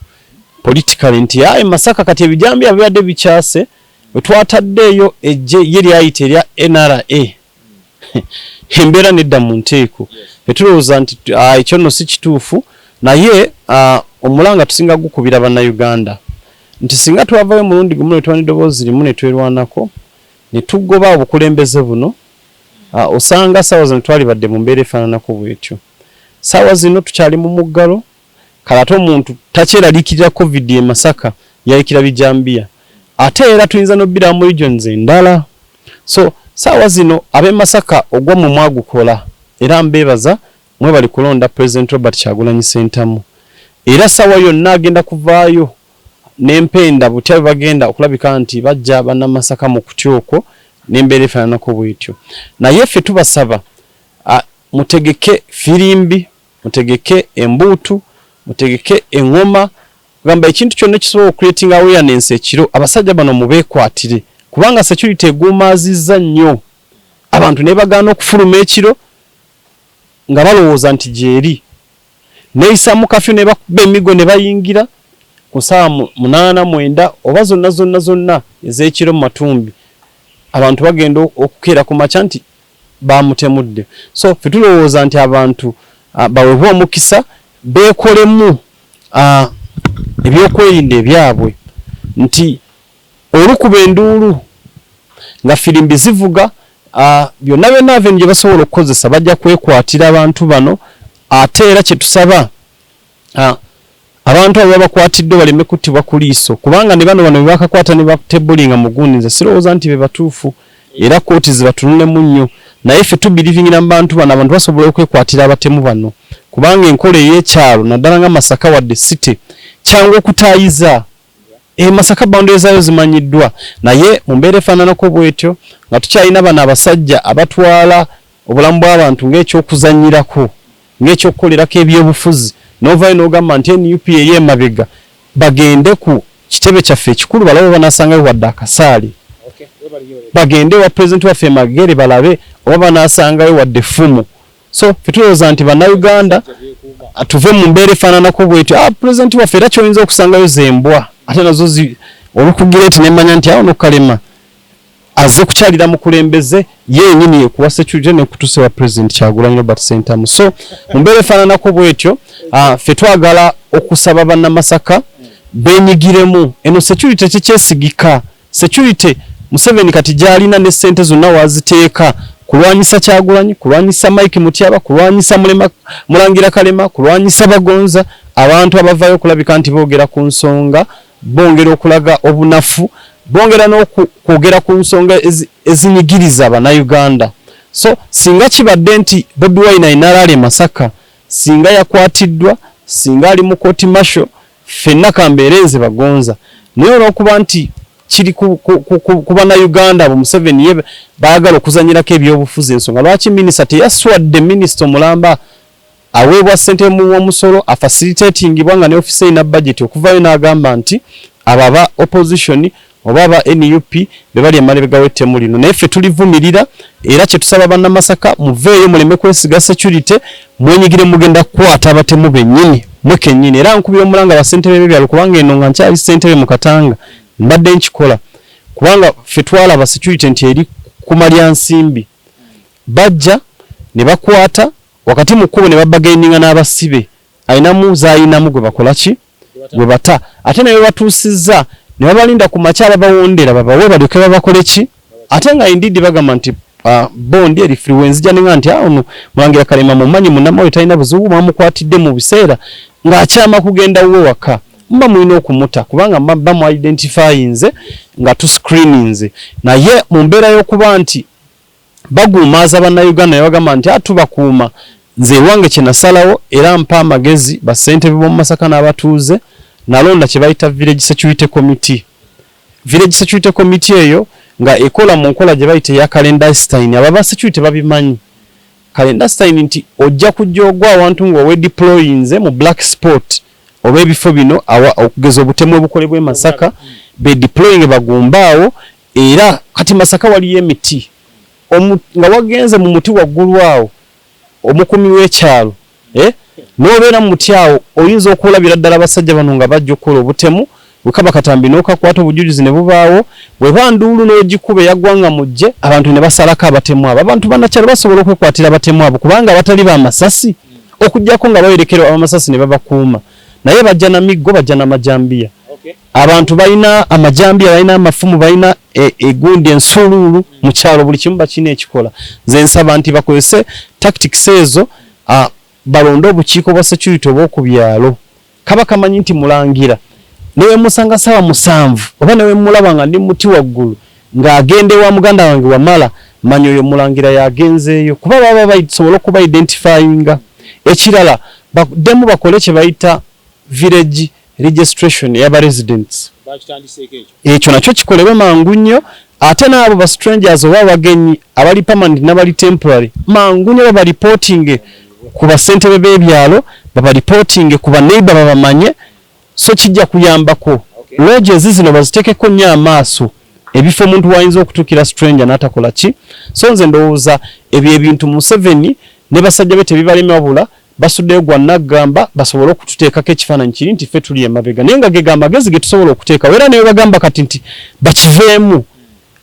politically nti ayi Masaka kati ebijambiya bibadde bikyase bwe twataddeeyo eggye ye lyayita erya NRA embeera nedda mu nteeko etulowooza nti ekyo nno si kituufu naye omulanga tusinga gukubira bannayuganda nti singa twavayo omulundi gumu ne tuba n'eddoboozi limu ne twerwanako ne tugoba obukulembeze buno Osanga saawa zino twalibadde mu mbeera efaananako bwetyo. Saawa zino tukyali mu muggalo, kale ate omuntu takyeraliikirira covid e Masaka, yayikira bijambiya. Ate era tuyinza n'obbira mu regions endala. So saawa zino ab'e Masaka ogwammwe mwagukola era mbeebaza mwebale kulonda President Robert Kyagulanyi Ssentamu. Era saawa yonna agenda kuvaayo n'empenda butya bwe bagenda okulabika nti bajja Bannamasaka mu kutya okwo n'embeera efaananako bwetyo. Naye ffe tubasaba mutegeke firimbi, mutegeke embuutu, mutegeke eng'oma, kugamba ekintu kyonna ekisobola okucreating awareness ekiro, abasajja bano mubeekwatire kubanga security eguumaazizza nnyo abantu ne bagaana okufuluma ekiro nga balowooza nti gyeri. Neeyisaamu kafyu ne bakuba emiggo ne bayingira ku ssaawa 8, 9 oba zonna zonna zonna ez'ekiro mu matumbi. Abantu bagenda okukeera ku makya nti bamutemudde. So ffe tulowooza nti abantu baweebwe omukisa beekolemu ebyokwerinda ebyabwe nti olukuba enduulu nga firimbi zivuga byonna byonna avenue gye basobola okukozesa bajja kwekwatira abantu bano. Ate era kye tusaba abantu abo babakwatiddwa baleme kuttibwa ku liiso, kubanga ne bano bano be bakakwata ne batebulinga mu gundi, nze sirowooza nti be batuufu era kkooti zibatunulemu nnyo. Naye ffe tubirivingira mu bantu bano, abantu basobola okwekwatira abatemu bano kubanga enkola ey'ekyalo naddala nga Masaka wadde city kyangu okutaayiza. Masaka boundary zaayo zimanyiddwa, naye mu mbeera efaananako bwetyo nga tukyalina bano abasajja abatwala obulamu bw'abantu ng'ekyokuzannyirako, ng'ekyokukolerako ebyobufuzi, n'ovaayo n'ogamba nti NUP eri emabega, bagende ku kitebe kyaffe ekikulu balabe banaasangayo wadde akasaale, bagende ewa pulezidenti waffe e Magere balabe oba banaasangayo wadde effumu. So ffe tulowooza nti Bannayuganda tuve mu mbeera efaananako bwetyo. Pulezidenti waffe era ky'oyinza okusangayo z'embwa ate nazo olukugira eti nemanya nti awo nokalema azze kukyalira mukulembeze ye yennyini yekuwa security nekutuusa ewa President Kyagulanyi Robert Ssentamu. So mu mbeera efaananako bwetyo ffe twagala okusaba Bannamasaka beenyigiremu. Eno security tekyesigika. Security Museveni kati gy'alina ne ssente zonna waziteeka kulwanyisa Kyagulanyi, kulwanyisa Mike Mutyaba, kulwanyisa Mulema, Mulangira Kalema, kulwanyisa Bagonza, abantu abavaayo okulabika nti boogera ku nsonga, bongera okulaga obunafu, bongera n'okwogera ku nsonga ezinyigiriza Bannayuganda. So singa kibadde nti Bobi Wine alina rally e Masaka, singa yakwatiddwa, singa ali mu kooti martial, ffenna kambeere nze Bagonza. Naye olw'okuba nti kiri ku Bannayuganda abo Museveni ye baagala okuzannyirako ebyobufuzi, ensonga lwaki minisita teyaswadde, minisita omulamba aweebwa ssente w'omusolo afacilitatingibwa nga ne ofiisi erina budget okuvaayo n'agamba nti abo aba opposition oba aba NUP be bali emabega w'ettemu lino. Naye ffe tulivumirira era kye tusaba Bannamasaka muveeyo muleme kwesiga security, mwenyigire mugenda kukwata abatemu bennyini mwe kennyini. Era nkubira omulanga bassentebe b'ebyalo kubanga eno nga nkyali ssentebe mu Katanga mbadde nkikola kubanga ffe twalaba security nti eri kumalya nsimbi, bajja ne bakwata wakati mu kkubo ne babagaininga n'abasibe alinamu z'ayinamu gwe bakola ki gwe bata, ate ne bebatuusizza ne babalinda ku makya ababawondera babawe balyoke babakole ki, ate nga indeed bagamba nti bond eri free. Wenzija nenga nti ono Mulangira Kalema mumanyi munnamawulire talina buzibu, mwamukwatidde mu biseera ng'akyama kugenda wuwe waka, muba mulina okumuta kubanga bamu identifyinze nga tuscreeninze. Naye mu mbeera y'okuba nti baguumaaza Bannayuganda ne bagamba nti tubakuuma, nze ewange kye nasalawo era mpa amagezi bassentebe b'omu Masaka n'abatuuze, nalonda kye bayita Village Security Committee. Village Security Committee eyo nga ekola mu nkola gye bayita eya clandestine. Abo aba security babimanyi clandestine nti ojja kujja ogwa awantu ng'owedeployinze mu black spot oba ebifo bino okugeza obutemu obukolebwa e Masaka, bedeployinge bagumbaawo. Era kati Masaka waliyo emiti nga wagenze mu muti waggulu awo omukumi w'ekyalo n'obeera mu muti awo oyinza okulabira ddala abasajja bano nga bajja okukola obutemu. Bwe kaba katambi n'okakwata obujulizi ne bubaawo, bwe ba nduulu n'ogikuba eyaggwanga mujje abantu ne basalako abatemu abo. Abantu bannakyalo basobola okwekwatira abatemu abo kubanga abatali ba masasi okuggyako nga bawerekerwa abamasasi ne babakuuma, naye bajja na miggo, bajja na majambiya. Abantu balina amajambiya, balina amafumu, balina egundi ensuuluulu mu kyalo, buli kimu bakirina ekikola. Nze nsaba nti bakozese tactics ezo, balonde obukiiko bwa security obw'oku byalo. Kaba kamanyi nti mulangira newe musanga sawa 7 oba newe mulaba nga ndi muti waggulu ng'agenda ewa muganda wange Wamala, manya oyo mulangira yagenzeeyo, kuba baba basobola okuba identifyinga. Ekirala, baddemu bakole kye bayita village registration y'aba residents. Ekyo nakyo kikolebwe mangu nnyo. Ate n'abo ba strangers oba abagenyi abali permanent n'abali temporary, mangu nnyo babareportinge ku basentebe b'ebyalo, babareportinge ku baneighbor babamanye, so kijja kuyambako. Lodges zino baziteekeko nnyo amaaso, ebifo omuntu wayinza okutuukira stranger n'atakola ki. So nze ndowooza ebyo ebintu Museveni ne basajja be tebibalema, wabula basuddeyo gwa naggamba basobole okututeekako ekifaananyi kiri nti ffe tuli emabega, naye nga ge amagezi ge tusobola okuteekawo. Era ne bagamba kati nti bakiveemu,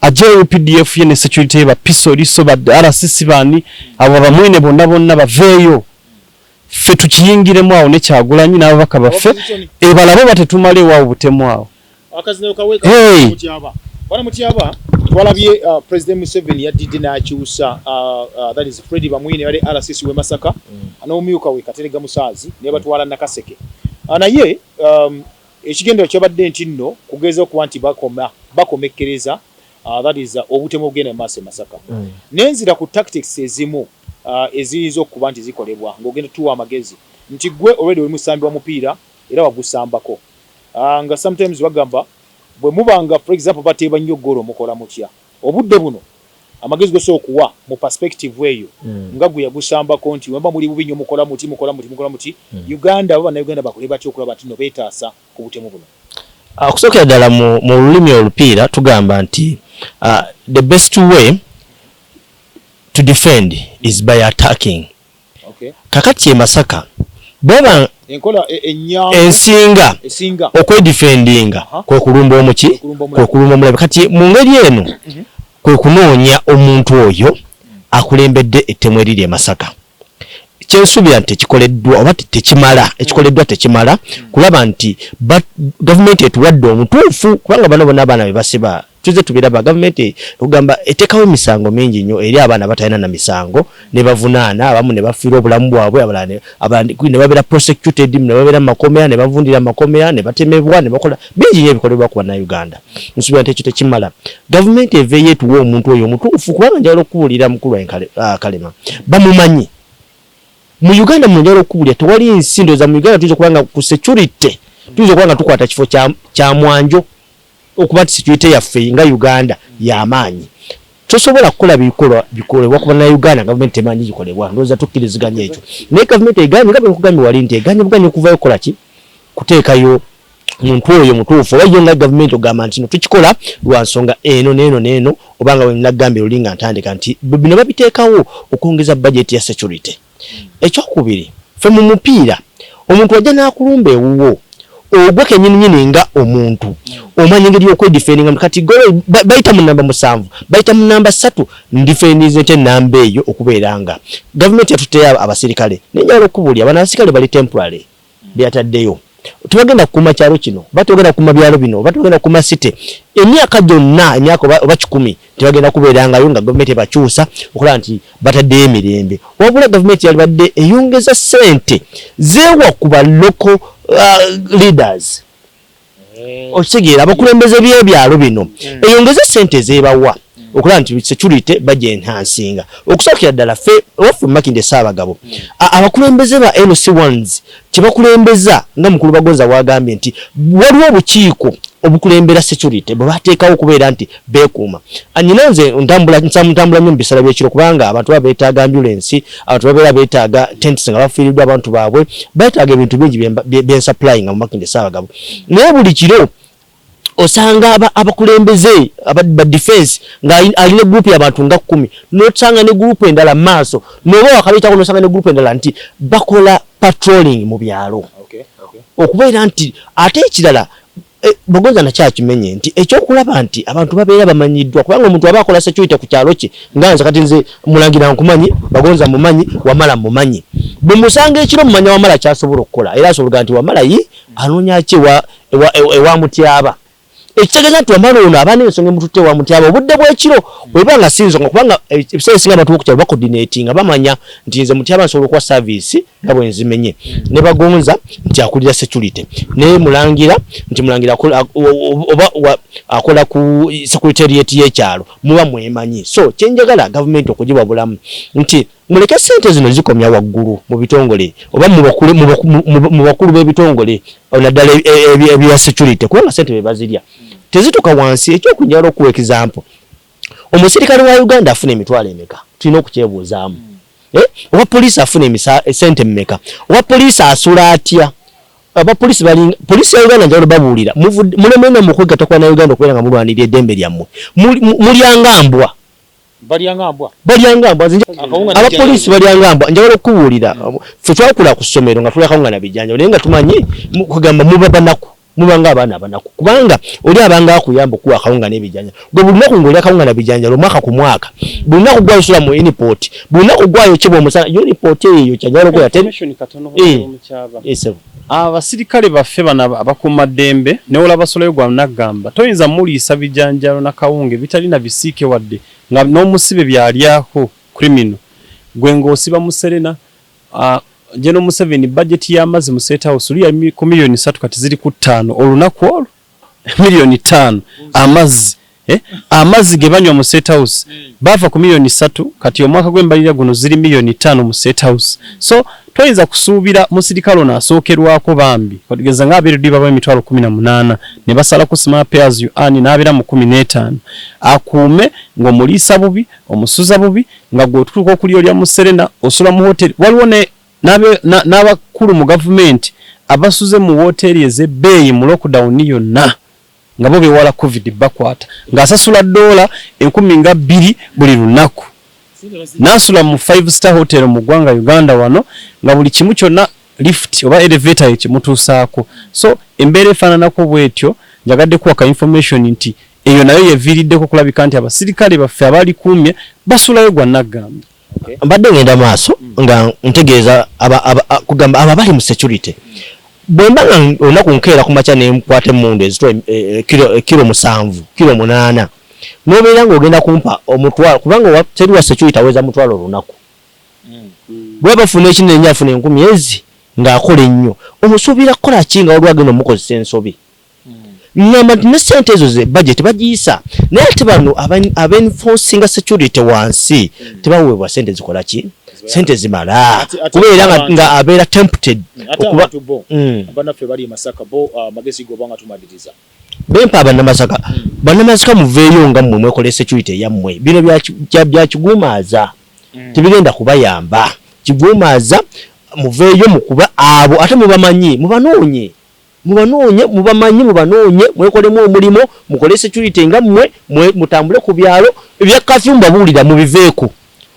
ajjeyo UPDF ye ne security ye, ba PISO liso, ba RCC, baani abo bamwine bonna bonna baveeyo, ffe tukiyingiremu awo ne Kyagulanyi n'ababaka baffe ebalabe batetumala ewaawo butemu awo. Hey. Bwana Mutyaba, twalabye President Museveni yaddidde n'akyusa that is Fred Bamwine yali RCC w'e Masaka n'omumyuka we Katerega Musaazi ne batwala Nakaseke. Naye ekigendero kyabadde nti nno kugeza okuba nti bakomekkereza that is obutemu obugenda mu maaso e Masaka. Nenzira ku tactics ezimu eziyinza okuba nti zikolebwa ng'ogenda tuwa amagezi nti gwe already oli musambi wa mupiira era wagusambako, nga sometimes bagamba bwe mubanga, for example, bateeba nnyo goolo, mukola mutya obudde buno? Amagezi gosobola okuwa mu perspective eyo nga gwe yagusambako nti wemba muli bubi nnyo, mukola muti, mukola muti, mukola muti. Uganda aba Bannayuganda bakole batya okulaba nti no beetaasa ku butemu buno? Okusookera ddala, mu lulimi olupiira tugamba nti the best way to defend is by attacking. Kakati e Masaka bweba enkola ennyangu ensinga esinga okwedefendinga kwe kulumba omuki? Kwe kulumba omulabe. Kwe kulumba omulabe. Kati mu ngeri eno kwe kunoonya omuntu oyo akulembedde ettemu eriri e Masaka. Kyensuubira nti tekikoleddwa oba tekimala, ekikoleddwa tekimala kulaba nti gavumenti etuwadde omutuufu, kubanga bano bonna abaana be basiba tuze tubiraba. Gavumenti okugamba eteekawo emisango mingi nnyo eri abaana abatalina na misango ne bavunaana, abamu ne bafiirwa obulamu bwabwe, abalala ne babeera prosecuted, ne babeera mu makomera, ne bavundira mu makomera, ne batemebwa, ne bakola bingi nnyo ebikolebwa ku Bannayuganda. Nsuubira nti ekyo tekimala, gavumenti eveeyo etuwa omuntu oyo omutuufu, kubanga njagala okubuulira mukulu wange Kalema, bamumanyi mu Uganda muno. Njagala okubuulira, tewali nsi, ndowooza mu Uganda tuyinza okuba nga ku security tuyinza okuba nga tukwata kifo kya mwanjo, okuba nti security yaffe nga Uganda y'amaanyi. Tosobola kukola bikolwa bikolebwa ku Bannayuganda gavumenti temanyi gikolebwa. Ndowooza tukkiriziganya ekyo, naye gavumenti eganye, nga bwe nkugambye wali, nti eganye buganye okuvayo kukola ki, kuteekayo muntu oyo mutuufu, oba yo nga gavumenti ogamba nti no tukikola lwa nsonga eno n'eno n'eno, oba nga bwe nagambye luli nga ntandika nti bino babiteekawo okwongeza budget ya security. Ekyokubiri, ffe mu mupiira omuntu ajja n'akulumba ewuwo, ogwe kenyininyini nga omuntu omanya engeri y'okwedefendinga. Kati golo bayita mu namba 7, bayita mu namba 3, ndifendinze nte enamba eyo okubeera nga gavumenti yatuteyo abasirikale. Naye njagala okubuulira, bano abasirikale bali temporary byataddeyo, tebagenda kukuuma kyalo kino oba tebagenda kukuuma byalo bino oba tebagenda kukuuma city emyaka gyonna, emyaka oba 100 tebagenda kubeerangayo, nga gavumenti ebakyusa okulaba nti bataddeyo emirembe. Wabula gavumenti yalibadde eyongeza ssente zeewa ku ba local leaders, okitegeera, abakulembeze by'ebyalo bino, eyongeze ssente ezeebawa okulaba nti security bajja enhancinga. Okusookera ddala, ffe ewaffe mu Makindye Ssaabagabo, abakulembeze ba LC1s kyebakulembeza, nga mukulu Bagonza wagambye nti waliwo obukiiko obukulembera security bwe bateekawo okubeera nti beekuuma. Nyina nze ntambula ntambula nnyo mu biseera by'ekiro, kubanga abantu baba beetaaga ambulance, abantu babeera beetaaga tents nga bafiiriddwa abantu baabwe, beetaaga ebintu bingi byensupplyinga mu Makindye Ssaabagabo. Naye buli kiro osanga abakulembeze ba defense nga alina group y'abantu nga 10, nosanga ne group endala maaso, noba wakabiyitako nosanga ne group endala nti bakola patrolling mu byalo okubeera nti. Ate ekirala, Bogoza nakyakimenye nti ekyokulaba nti abantu babeera bamanyiddwa, kubanga omuntu aba akola security ku kyalo kye, nga nze kati nze Mulangira nkumanyi, Bagonza mumanyi, Wamala mumanyi, bwe musanga ekiro mumanya Wamala kyasobola okukola, era asobola nti Wamala yi anoonya ki ewa Mutyaba. Ekitegeeza nti Wamala ono aba n'ensonga emututte ewa Mutyaba obudde bw'ekiro, weba nga si nsonga, kubanga ebiseera ebisinga abantu b'oku kyalo bacoordinatinga, bamanya nti nze Mutyaba nsobola okuwa service nga bwe nzimenye, ne Bagonza nti akulira security, ne Mulangira nti Mulangira oba akola ku secretariat y'ekyalo, muba mwemanyi. So kyenjagala gavumenti okugibabulamu nti muleke sente zino zikomya waggulu mu bitongole oba mu bakulu b'ebitongole, naddala ebya security, kubanga sente be bazirya, tezituka wansi. Ekyokunjala okuwa example, omusirikale wa Uganda afuna emitwalo emeka? Tulina okukyebuuzaamu. Owa poliisi afuna sente mmeka? Owa poliisi asula atya? Abapoliisi balinga poliisi ya Uganda, njagala babuulira, mulemwe mu kwegatta kwa Uganda okubeera nga mulwanirira eddembe lyammwe. Mulyanga mbwa. Balyanga mbwa. Balyanga mbwa. Abapoliisi balyanga mbwa. Njagala okukubuulira, ffe twakula ku ssomero nga tulya kawunga na bijjanjalo, naye nga tumanyi kugamba muba banaku, muba nga abaana abanaku, kubanga oli abanga akuyamba okuwa akawunga n'ebijanjalo. Gwe buli lunaku ng'olya kawunga na bijanjalo omwaka ku mwaka, buli lunaku gwayosula mu uniport, buli lunaku gwayokebwa omusana uniport eyo. Kyanjagala okukola. Abasirikale baffe bano abakuumaddembe newolabasulayo gwa naggamba, toyinza muliisa bijanjalo na kawunga ebitali na bisiike, wadde nga n'omusibe byalyako criminal, gwe ng'osiba mu Serena. General Museveni, budget y'amazzi mu State House luli yali ku miliyoni 3, kati ziri ku 5 olunaku olwo, miliyoni 5 amazzi. Amazzi ge banywa mu State House bava ku miliyoni 3, kati omwaka gw'embalirira guno ziri miliyoni 5 mu State House. So toyinza kusuubira musirikale ono asookerwako bambi, kugeza nga abeereddi baba 180,000 ne basalako small pay as you earn, n'abeera mu 15, akuume ng'omuliisa bubi, omusuza bubi, nga gwe otutuuka okulya olya mu Serena, osula mu hoteri. Waliwo n'abakulu mu gavumenti abasuze mu woteeri ez'ebbeeyi mu lockdown yonna, nga bo bewala COVID bakwata, ng'asasula $2,000 buli lunaku, n'asula mu five star hotel mu ggwanga Uganda wano, nga buli kimu kyonna lift oba elevator ekimutuusaako. So embeera efaananako bwetyo, njagadde kuwa ka information nti eyo nayo yeviiriddeko kulabika nti abasirikale baffe abalikuumye basulayo gwa naggamba. Mbadde ngenda maaso nga ntegeeza kugamba abo abali mu security, bwe mba nga olunaku nkeera ku makya ne nkwata emmundu ezitwa kiro 7, kiro 8, n'obeera ng'ogenda kumpa omutwalo, kubanga teri wa security aweza mutwalo olunaku. Bwe bafuna ekinene ennyo afuna 1000 ezi ng'akola ennyo, omusuubira kukola ki nga waliwo agenda omukozesa ensobi? Ngamba nti ne sente ezo ze budget bagiyisa, naye ate bano abenforcinga security wansi tebaweebwa sente zikola ki, sente zimala, kubeera nga abeera tempted. Okuba bo bannaffe bali e Masaka, bo amagezi goba nga tumaliriza. Bempa abannamasaka, bannamasaka muveeyo nga mmwe mwekole security eyammwe. Bino byakiguumaaza, tebigenda kubayamba. Kiguumaaza, muveeyo mukuba abo, ate mubamanyi, mubanoonye, mubanoonye, mubamanyi, mubanoonye, mwekolemu omulimu, mukole security nga mmwe, mutambule ku byalo. Ebya kafyu mbabuulira, mubiveeko,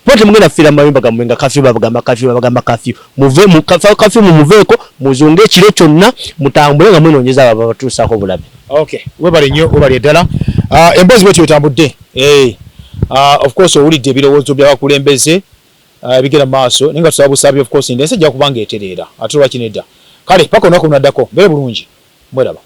kuba temugenda kufiira mu mayumba gammwe nga kafyu babagamba kafyu, babagamba kafyu. Muve mu kafyu, mumuveeko, muzunge ekiro kyonna, mutambule nga mwenoonyeza abo ababatuusaako obulabe. Okay, webale nnyo, webale ddala. Emboozi bwetyo etambudde. Of course owulidde ebirowoozo by'abakulembeze ebigenda mu maaso, naye nga tusaba busabi, of course, ensi ejja kuba ng'etereera, ate lwaki nedda? Kale paka olunaku lunaddako, mbeere bulungi, mweraba.